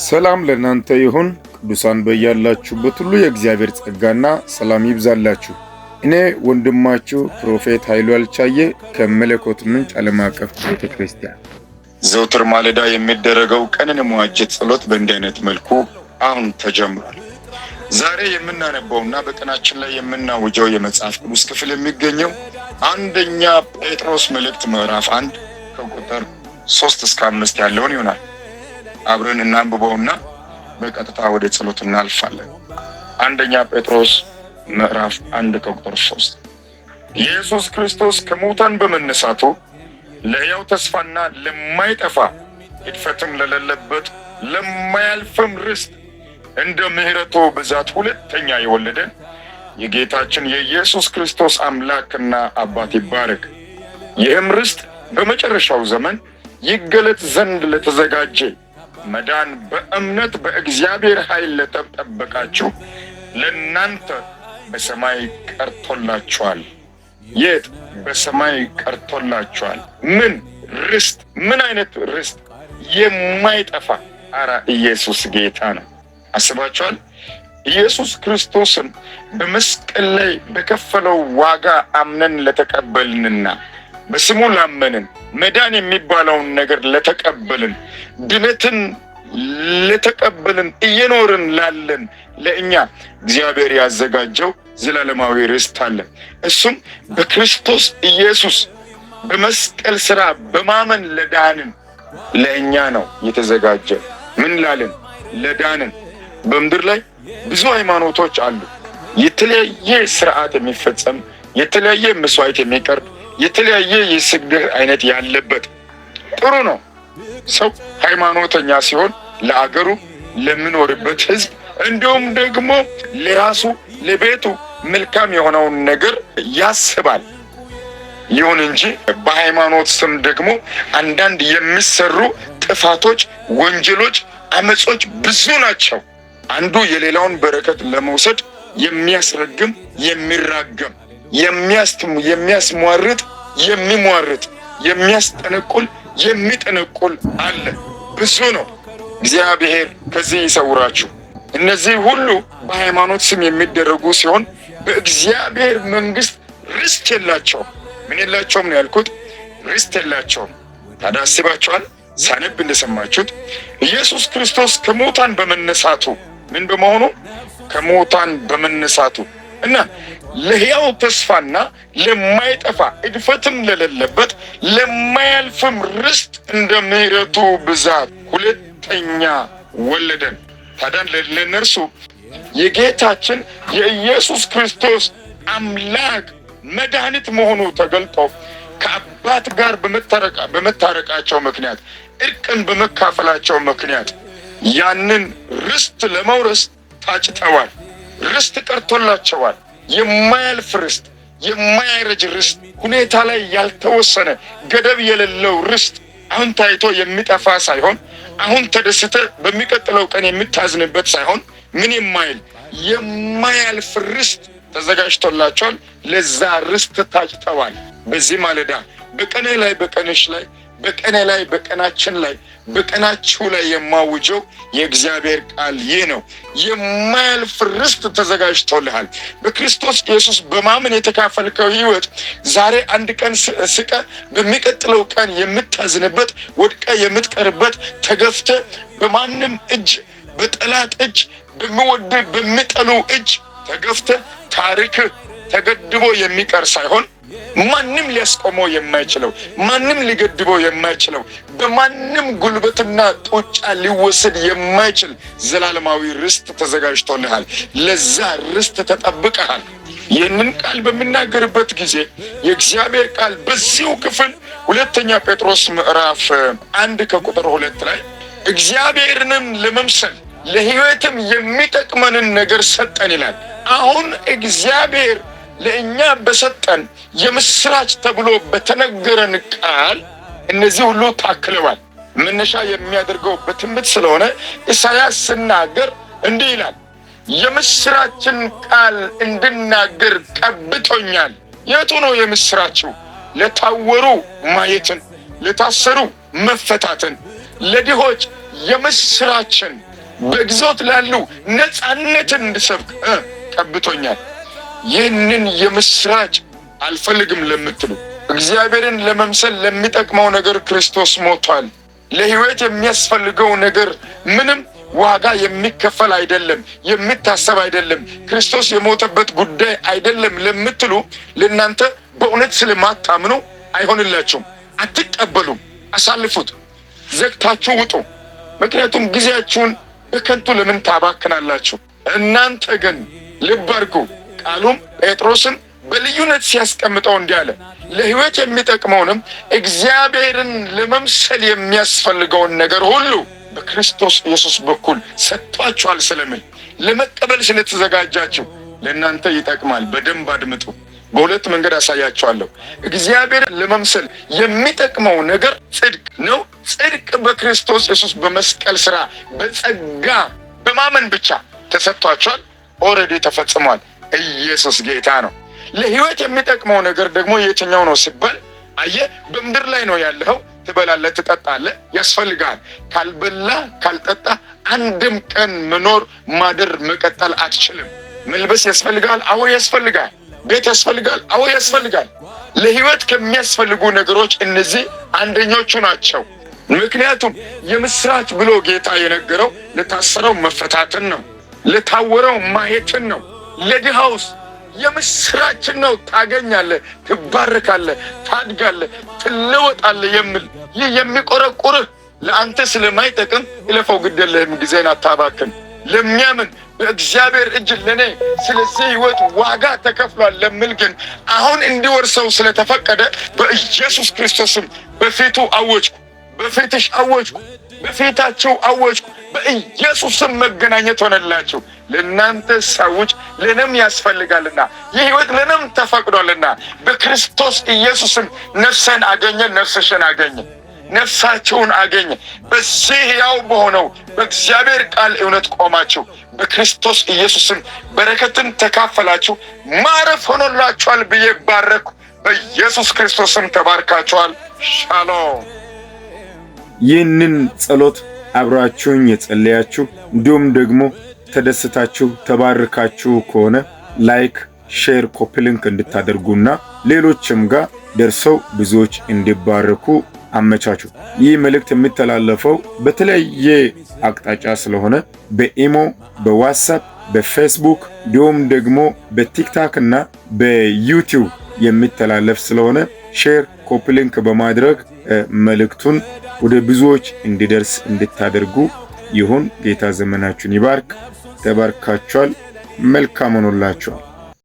ሰላም ለእናንተ ይሁን ቅዱሳን፣ በያላችሁበት ሁሉ የእግዚአብሔር ጸጋና ሰላም ይብዛላችሁ። እኔ ወንድማችሁ Prophet ኃይሉ አልቻዬ ከመለኮት ምንጭ ዓለም አቀፍ ቤተ ክርስቲያን። ዘውትር ማለዳ የሚደረገው ቀንን የመዋጀት ጸሎት በእንዲህ አይነት መልኩ አሁን ተጀምሯል። ዛሬ የምናነበውና በቀናችን ላይ የምናውጀው የመጽሐፍ ቅዱስ ክፍል የሚገኘው አንደኛ ጴጥሮስ መልእክት ምዕራፍ 1 ከቁጥር 3 እስከ 5 ያለውን ይሆናል። አብረን እናንብበውና በቀጥታ ወደ ጸሎት እናልፋለን። አንደኛ ጴጥሮስ ምዕራፍ 1 ከቁጥር 3። ኢየሱስ ክርስቶስ ከሙታን በመነሳቱ ለሕያው ተስፋና ለማይጠፋ፣ እድፈትም ለሌለበት፣ ለማያልፍም ርስት እንደ ምሕረቱ ብዛት ሁለተኛ የወለደን የጌታችን የኢየሱስ ክርስቶስ አምላክና አባት ይባረክ። ይህም ርስት በመጨረሻው ዘመን ይገለጥ ዘንድ ለተዘጋጀ መዳን በእምነት በእግዚአብሔር ኃይል ለተጠበቃችሁ ለእናንተ በሰማይ ቀርቶላችኋል። የት? በሰማይ ቀርቶላችኋል። ምን ርስት? ምን አይነት ርስት? የማይጠፋ። አረ ኢየሱስ ጌታ ነው። አስባችኋል? ኢየሱስ ክርስቶስን በመስቀል ላይ በከፈለው ዋጋ አምነን ለተቀበልንና በስሙ ላመንን፣ መዳን የሚባለውን ነገር ለተቀበልን፣ ድነትን ለተቀበልን፣ እየኖርን ላለን ለእኛ እግዚአብሔር ያዘጋጀው ዘላለማዊ ርስት አለ። እሱም በክርስቶስ ኢየሱስ በመስቀል ስራ በማመን ለዳንን ለእኛ ነው የተዘጋጀ። ምን ላልን? ለዳንን። በምድር ላይ ብዙ ሃይማኖቶች አሉ። የተለያየ ስርዓት የሚፈጸም፣ የተለያየ መስዋዕት የሚቀርብ፣ የተለያየ የስግደት አይነት ያለበት ጥሩ ነው። ሰው ሃይማኖተኛ ሲሆን ለአገሩ፣ ለሚኖርበት ሕዝብ እንዲሁም ደግሞ ለራሱ፣ ለቤቱ መልካም የሆነውን ነገር ያስባል። ይሁን እንጂ በሃይማኖት ስም ደግሞ አንዳንድ የሚሰሩ ጥፋቶች፣ ወንጀሎች፣ አመጾች ብዙ ናቸው። አንዱ የሌላውን በረከት ለመውሰድ የሚያስረግም፣ የሚራገም፣ የሚያስሟርጥ፣ የሚሟርጥ፣ የሚያስጠነቁል፣ የሚጠነቁል አለ። ብዙ ነው። እግዚአብሔር ከዚህ ይሰውራችሁ። እነዚህ ሁሉ በሃይማኖት ስም የሚደረጉ ሲሆን በእግዚአብሔር መንግስት ርስት የላቸውም። ምን የላቸውም ነው ያልኩት? ርስት የላቸውም። ታዲያ አስባችኋል? ሳነብ እንደሰማችሁት ኢየሱስ ክርስቶስ ከሙታን በመነሳቱ፣ ምን በመሆኑ? ከሙታን በመነሳቱ እና ለሕያው ተስፋና ለማይጠፋ፣ እድፈትም ለሌለበት፣ ለማያልፍም ርስት እንደ ምሕረቱ ብዛት ሁለተኛ ወለደን። ታዲያ ለእነርሱ የጌታችን የኢየሱስ ክርስቶስ አምላክ መድኃኒት መሆኑ ተገልጦ ከአባት ጋር በመታረቃቸው ምክንያት፣ እርቅን በመካፈላቸው ምክንያት ያንን ርስት ለመውረስ ታጭተዋል። ርስት ቀርቶላቸዋል። የማያልፍ ርስት፣ የማያረጅ ርስት፣ ሁኔታ ላይ ያልተወሰነ፣ ገደብ የሌለው ርስት፣ አሁን ታይቶ የሚጠፋ ሳይሆን፣ አሁን ተደስተ በሚቀጥለው ቀን የምታዝንበት ሳይሆን፣ ምን የማይል፣ የማያልፍ ርስት ተዘጋጅቶላቸዋል። ለዛ ርስት ታጭተዋል። በዚህ ማለዳ በቀኔ ላይ፣ በቀንሽ ላይ፣ በቀኔ ላይ፣ በቀናችን ላይ፣ በቀናችሁ ላይ የማውጀው የእግዚአብሔር ቃል ይህ ነው። የማያልፍ ርስት ተዘጋጅቶልሃል። በክርስቶስ ኢየሱስ በማመን የተካፈልከው ሕይወት ዛሬ አንድ ቀን ስቀህ በሚቀጥለው ቀን የምታዝንበት፣ ወድቀህ የምትቀርበት፣ ተገፍተህ በማንም እጅ፣ በጠላት እጅ፣ በሚወድህ በሚጠሉ እጅ ተገፍተህ ታሪክህ ተገድቦ የሚቀር ሳይሆን ማንም ሊያስቆመው የማይችለው፣ ማንም ሊገድበው የማይችለው፣ በማንም ጉልበትና ጡጫ ሊወሰድ የማይችል ዘላለማዊ ርስት ተዘጋጅቶልሃል። ለዛ ርስት ተጠብቀሃል። ይህንን ቃል በሚናገርበት ጊዜ የእግዚአብሔር ቃል በዚሁ ክፍል ሁለተኛ ጴጥሮስ ምዕራፍ 1 ከቁጥር 2 ላይ እግዚአብሔርንም ለመምሰል ለሕይወትም የሚጠቅመንን ነገር ሰጠን ይላል። አሁን እግዚአብሔር ለእኛ በሰጠን የምስራች ተብሎ በተነገረን ቃል እነዚህ ሁሉ ታክለዋል። መነሻ የሚያደርገው በትንቢት ስለሆነ ኢሳያስ ሲናገር እንዲህ ይላል፣ የምስራችን ቃል እንድናገር ቀብቶኛል። የቱ ነው የምስራችው? ለታወሩ ማየትን፣ ለታሰሩ መፈታትን፣ ለድሆች የምስራችን። በግዞት ላሉ ነፃነትን እንድሰብክ ቀብቶኛል። ይህንን የምስራች አልፈልግም ለምትሉ፣ እግዚአብሔርን ለመምሰል ለሚጠቅመው ነገር ክርስቶስ ሞቷል። ለሕይወት የሚያስፈልገው ነገር ምንም ዋጋ የሚከፈል አይደለም፣ የሚታሰብ አይደለም፣ ክርስቶስ የሞተበት ጉዳይ አይደለም ለምትሉ ለእናንተ በእውነት ስለማታምኑ አይሆንላችሁም፣ አትቀበሉም። አሳልፉት፣ ዘግታችሁ ውጡ። ምክንያቱም ጊዜያችሁን በከንቱ ለምን ታባክናላችሁ? እናንተ ግን ልብ አድርጉ። ቃሉም ጴጥሮስን በልዩነት ሲያስቀምጠው እንዲህ አለ፣ ለሕይወት የሚጠቅመውንም እግዚአብሔርን ለመምሰል የሚያስፈልገውን ነገር ሁሉ በክርስቶስ ኢየሱስ በኩል ሰጥቷችኋል ስለሚል ለመቀበል ስለተዘጋጃችሁ ለእናንተ ይጠቅማል። በደንብ አድምጡ። በሁለት መንገድ አሳያችኋለሁ። እግዚአብሔር ለመምሰል የሚጠቅመው ነገር ጽድቅ ነው። ጽድቅ በክርስቶስ ኢየሱስ በመስቀል ስራ በጸጋ በማመን ብቻ ተሰጥቷችኋል። Already ተፈጽሟል። ኢየሱስ ጌታ ነው። ለሕይወት የሚጠቅመው ነገር ደግሞ የትኛው ነው ሲባል፣ አየህ፣ በምድር ላይ ነው ያለኸው። ትበላለህ፣ ትጠጣለህ፣ ያስፈልግሃል። ካልበላ ካልጠጣ አንድም ቀን መኖር ማደር መቀጠል አትችልም። መልበስ ያስፈልግሃል። አዎ ያስፈልጋል። ቤት ያስፈልጋል። አዎ ያስፈልጋል። ለሕይወት ከሚያስፈልጉ ነገሮች እነዚህ አንደኞቹ ናቸው። ምክንያቱም የምስራች ብሎ ጌታ የነገረው ለታሰረው መፈታትን ነው፣ ለታወረው ማየትን ነው፣ ለድሃውስ የምስራችን ነው። ታገኛለህ፣ ትባረካለህ፣ ታድጋለህ፣ ትለወጣለህ የሚል ይህ የሚቆረቁርህ ለአንተ ስለማይጠቅም እለፈው፣ ግድ የለህም፣ ጊዜን አታባክን። ለሚያምን በእግዚአብሔር እጅ ለእኔ ስለዚህ ሕይወት ዋጋ ተከፍሏል ለሚል ግን አሁን እንዲወርሰው ስለተፈቀደ በኢየሱስ ክርስቶስም በፊቱ አወጅኩ፣ በፊትሽ አወጅኩ፣ በፊታችሁ አወጅኩ። በኢየሱስም መገናኘት ሆነላችሁ። ለእናንተ ሰዎች ለእኔም ያስፈልጋልና ይህ ሕይወት ለእኔም ተፈቅዷልና በክርስቶስ ኢየሱስም ነፍስን አገኘ፣ ነፍስሽን አገኘ፣ ነፍሳቸውን አገኘ። በዚህ ሕያው በሆነው በእግዚአብሔር ቃል እውነት ቆማችሁ በክርስቶስ ኢየሱስም በረከትን ተካፈላችሁ፣ ማረፍ ሆኖላችኋል ብዬ ባረኩ። በኢየሱስ ክርስቶስም ተባርካችኋል። ሻሎም። ይህንን ጸሎት አብራችሁኝ የጸለያችሁ እንዲሁም ደግሞ ተደስታችሁ ተባርካችሁ ከሆነ like፣ share፣ copy link እንድታደርጉና ሌሎችም ጋር ደርሰው ብዙዎች እንዲባረኩ አመቻቹ። ይህ መልእክት የሚተላለፈው በተለያየ አቅጣጫ ስለሆነ በኢሞ፣ በዋትሳፕ፣ በፌስቡክ እንዲሁም ደግሞ በቲክታክ እና በዩቲዩብ የሚተላለፍ ስለሆነ share፣ copy link በማድረግ መልእክቱን ወደ ብዙዎች እንዲደርስ እንድታደርጉ ይሁን። ጌታ ዘመናችሁን ይባርክ። ተባርካችኋል። መልካም ሆኖላችኋል።